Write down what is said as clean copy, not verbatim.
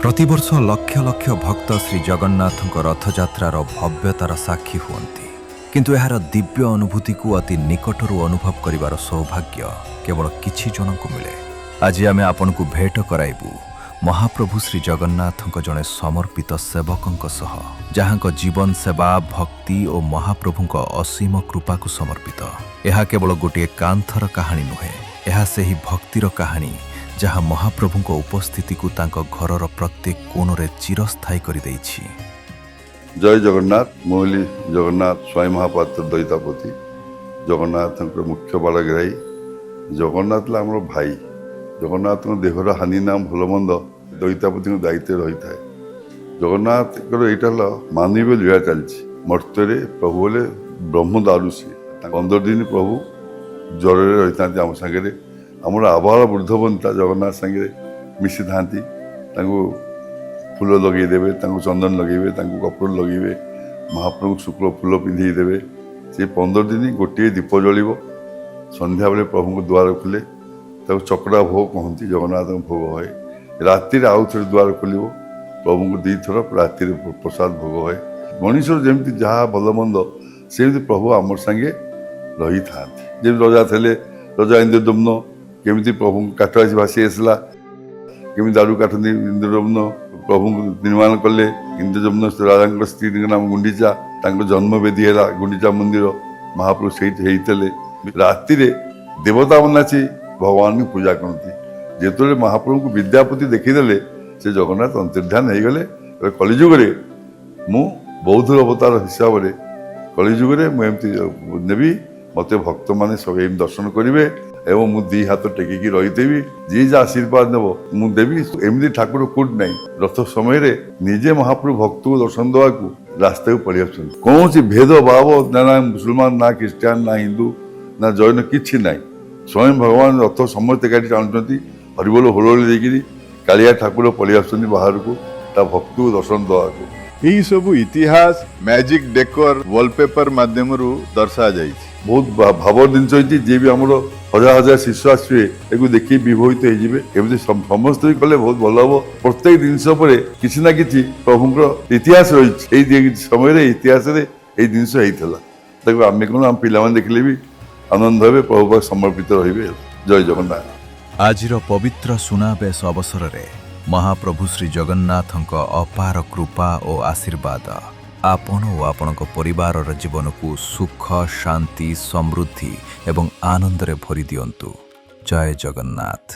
ପ୍ରତିବର୍ଷ ଲକ୍ଷ ଲକ୍ଷ ଭକ୍ତ ଶ୍ରୀ ଜଗନ୍ନାଥଙ୍କ ରଥଯାତ୍ରାର ଭବ୍ୟତାର ସାକ୍ଷୀ ହୁଅନ୍ତି, କିନ୍ତୁ ଏହାର ଦିବ୍ୟ ଅନୁଭୂତିକୁ ଅତି ନିକଟରୁ ଅନୁଭବ କରିବାର ସୌଭାଗ୍ୟ କେବଳ କିଛି ଜଣଙ୍କୁ ମିଳେ। ଆଜି ଆମେ ଆପଣଙ୍କୁ ଭେଟ କରାଇବୁ ମହାପ୍ରଭୁ ଶ୍ରୀ ଜଗନ୍ନାଥଙ୍କ ଜଣେ ସମର୍ପିତ ସେବକଙ୍କ ସହ, ଯାହାଙ୍କ ଜୀବନ ସେବା, ଭକ୍ତି ଓ ମହାପ୍ରଭୁଙ୍କ ଅସୀମ କୃପାକୁ ସମର୍ପିତ। ଏହା କେବଳ ଗୋଟିଏ କାନ୍ଥର କାହାଣୀ ନୁହେଁ, ଏହା ସେହି ଭକ୍ତିର କାହାଣୀ ଯାହା ମହାପ୍ରଭୁଙ୍କ ଉପସ୍ଥିତିକୁ ତାଙ୍କ ଘରର ପ୍ରତ୍ୟେକ କୋଣରେ ଚିରସ୍ଥାୟୀ କରିଦେଇଛି। ଜୟ ଜଗନ୍ନାଥ। ମୁଁ ହେଲି ଜଗନ୍ନାଥ ସ୍ୱାଇଁ ମହାପାତ୍ର ଦଇତାପତି, ଜଗନ୍ନାଥଙ୍କର ମୁଖ୍ୟ ବାଡ଼ଗ୍ରାହୀ। ଜଗନ୍ନାଥ ହେଲା ଆମର ଭାଇ। ଜଗନ୍ନାଥଙ୍କ ଦେହର ହାନି ନାମ ଭଲ ମନ୍ଦ ଦଇତାପତିଙ୍କ ଦାୟିତ୍ୱ ରହିଥାଏ। ଜଗନ୍ନାଥଙ୍କର ଏଇଟା ହେଲା ମାନବୀୟ ଲୀଳା ଚାଲିଛି ମର୍ତ୍ତ୍ୟରେ। ପ୍ରଭୁ ହେଲେ ବ୍ରହ୍ମ ଦାରୁ ସିଏ। 15 ଦିନ ପ୍ରଭୁ ଜ୍ୱରରେ ରହିଥାନ୍ତି ଆମ ସାଙ୍ଗରେ। ଆମର ଆବାଳ ବୃଦ୍ଧ ବନିତା ଜଗନ୍ନାଥ ସାଙ୍ଗରେ ମିଶିଥାନ୍ତି। ତାଙ୍କୁ ଫୁଲ ଲଗେଇଦେବେ, ତାଙ୍କୁ ଚନ୍ଦନ ଲଗେଇବେ, ତାଙ୍କୁ କର୍ପୂର ଲଗେଇବେ, ମହାପ୍ରଭୁଙ୍କୁ ଶୁକ୍ଳ ଫୁଲ ପିନ୍ଧେଇ ଦେବେ। ସେ 15 ଦିନ ଗୋଟିଏ ଦୀପ ଜଳିବ। ସନ୍ଧ୍ୟାବେଳେ ପ୍ରଭୁଙ୍କ ଦ୍ୱାର ଖୋଲେ, ତାକୁ ଚକଡ଼ା ଭୋଗ କହନ୍ତି, ଜଗନ୍ନାଥଙ୍କ ଭୋଗ ହୁଏ। ରାତିରେ ଆଉ ଥରେ ଦ୍ୱାର ଖୋଲିବ, ପ୍ରଭୁଙ୍କୁ ଦୁଇଥର ରାତିରେ ପ୍ରସାଦ ଭୋଗ ହୁଏ। ମଣିଷର ଯେମିତି ଯାହା ଭଲ ମନ୍ଦ, ସେମିତି ପ୍ରଭୁ ଆମର ସାଙ୍ଗେ ରହିଥାନ୍ତି। ଯେମିତି ରଜା ଥିଲେ, ରଜା ଇନ୍ଦ୍ରଦମ୍ନ, କେମିତି ପ୍ରଭୁଙ୍କୁ କାଠ ଆସି ଭାସି ଆସିଲା, କେମିତି ଦାରୁ କାଟନ୍ତି, ଇନ୍ଦ୍ରଦମ୍ନ ପ୍ରଭୁଙ୍କୁ ନିର୍ମାଣ କଲେ। ଇନ୍ଦ୍ରଦମ୍ନ ରାଜାଙ୍କ ସ୍ତ୍ରୀଙ୍କ ନାମ ଗୁଣ୍ଡିଚା। ତାଙ୍କ ଜନ୍ମବେଦୀ ହେଲା ଗୁଣ୍ଡିଚା ମନ୍ଦିର। ମହାପ୍ରଭୁ ସେଇଠି ହେଇଥିଲେ। ରାତିରେ ଦେବତାମାନେ ଆସି ଭଗବାନଙ୍କୁ ପୂଜା କରନ୍ତି। ଯେତେବେଳେ ମହାପ୍ରଭୁଙ୍କୁ ବିଦ୍ୟାପତି ଦେଖିଦେଲେ, ସେ ଜଗନ୍ନାଥ ଅନ୍ତର୍ଧ୍ୟାନ ହେଇଗଲେ। ଏବେ କଳିଯୁଗରେ ମୁଁ ବୌଦ୍ଧ ଅବତାର ହିସାବରେ କଳିଯୁଗରେ ମୁଁ ଏମିତି ନେବି, ମୋତେ ଭକ୍ତମାନେ ସବୁ ଏମିତି ଦର୍ଶନ କରିବେ ଏବଂ ମୁଁ ଦି ହାତ ଟେକିକି ରହିଥିବି। ଯିଏ ଯାହା ଆଶୀର୍ବାଦ ନେବ ମୁଁ ଦେବି। ଏମିତି ଠାକୁର କୋଉଠି ନାହିଁ। ରଥ ସମୟରେ ନିଜେ ମହାପ୍ରଭୁ ଭକ୍ତକୁ ଦର୍ଶନ ଦେବାକୁ ରାସ୍ତାକୁ ପଳେଇ ଆସୁଛନ୍ତି। କୌଣସି ଭେଦଭାବ ନା, ନା ମୁସଲମାନ, ନା ଖ୍ରୀଷ୍ଟିଆନ, ନା ହିନ୍ଦୁ, ନା ଜୈନ, କିଛି ନାହିଁ। ସ୍ୱୟଂ ଭଗବାନ ରଥ ସମସ୍ତେ ଗାଡ଼ି ଟାଣୁଛନ୍ତି। ହରିବୋଲ ହୁଳହୁଳି ଦେଇକିରି କାଳିଆ ଠାକୁର ପଳେଇ ଆସୁଛନ୍ତି ବାହାରକୁ ତା ଭକ୍ତକୁ ଦର୍ଶନ ଦେବାକୁ। ଏହି ସବୁ ଇତିହାସ ମ୍ୟାଜିକ ଡେକୋର ୱାଲପେପର ମାଧ୍ୟମରୁ ଦର୍ଶାଯାଇଛି। ବହୁତ ଭାବ ଜିନିଷ ହେଇଛି। ଯିଏ ବି ଆମର ହଜାର ହଜାର ଶିଷ୍ୟ ଆସିବେ, ଏକୁ ଦେଖି ବିମୋହିତ ହେଇଯିବେ। ଏମିତି ସମସ୍ତେ ବି କଲେ ବହୁତ ଭଲ ହବ। ପ୍ରତ୍ୟେକ ଜିନିଷ ଉପରେ କିଛି ନା କିଛି ପ୍ରଭୁଙ୍କର ଇତିହାସ ରହିଛି। ଏଇ ସମୟରେ ଇତିହାସରେ ଏଇ ଜିନିଷ ହେଇଥିଲା। ତାକୁ ଆମେ କଣ, ଆମ ପିଲାମାନେ ଦେଖିଲେ ବି ଆନନ୍ଦ ହେବେ, ପ୍ରଭୁ ପାଖରେ ସମର୍ପିତ ରହିବେ। ଜୟ ଜଗନ୍ନାଥ। ଆଜିର ପବିତ୍ର ସୁନାବେଶ ଅବସରରେ ମହାପ୍ରଭୁ ଶ୍ରୀ ଜଗନ୍ନାଥଙ୍କ ଅପାର କୃପା ଓ ଆଶୀର୍ବାଦ ଆପଣ ଓ ଆପଣଙ୍କ ପରିବାରର ଜୀବନକୁ ସୁଖ, ଶାନ୍ତି, ସମୃଦ୍ଧି ଏବଂ ଆନନ୍ଦରେ ଭରି ଦିଅନ୍ତୁ। ଜୟ ଜଗନ୍ନାଥ।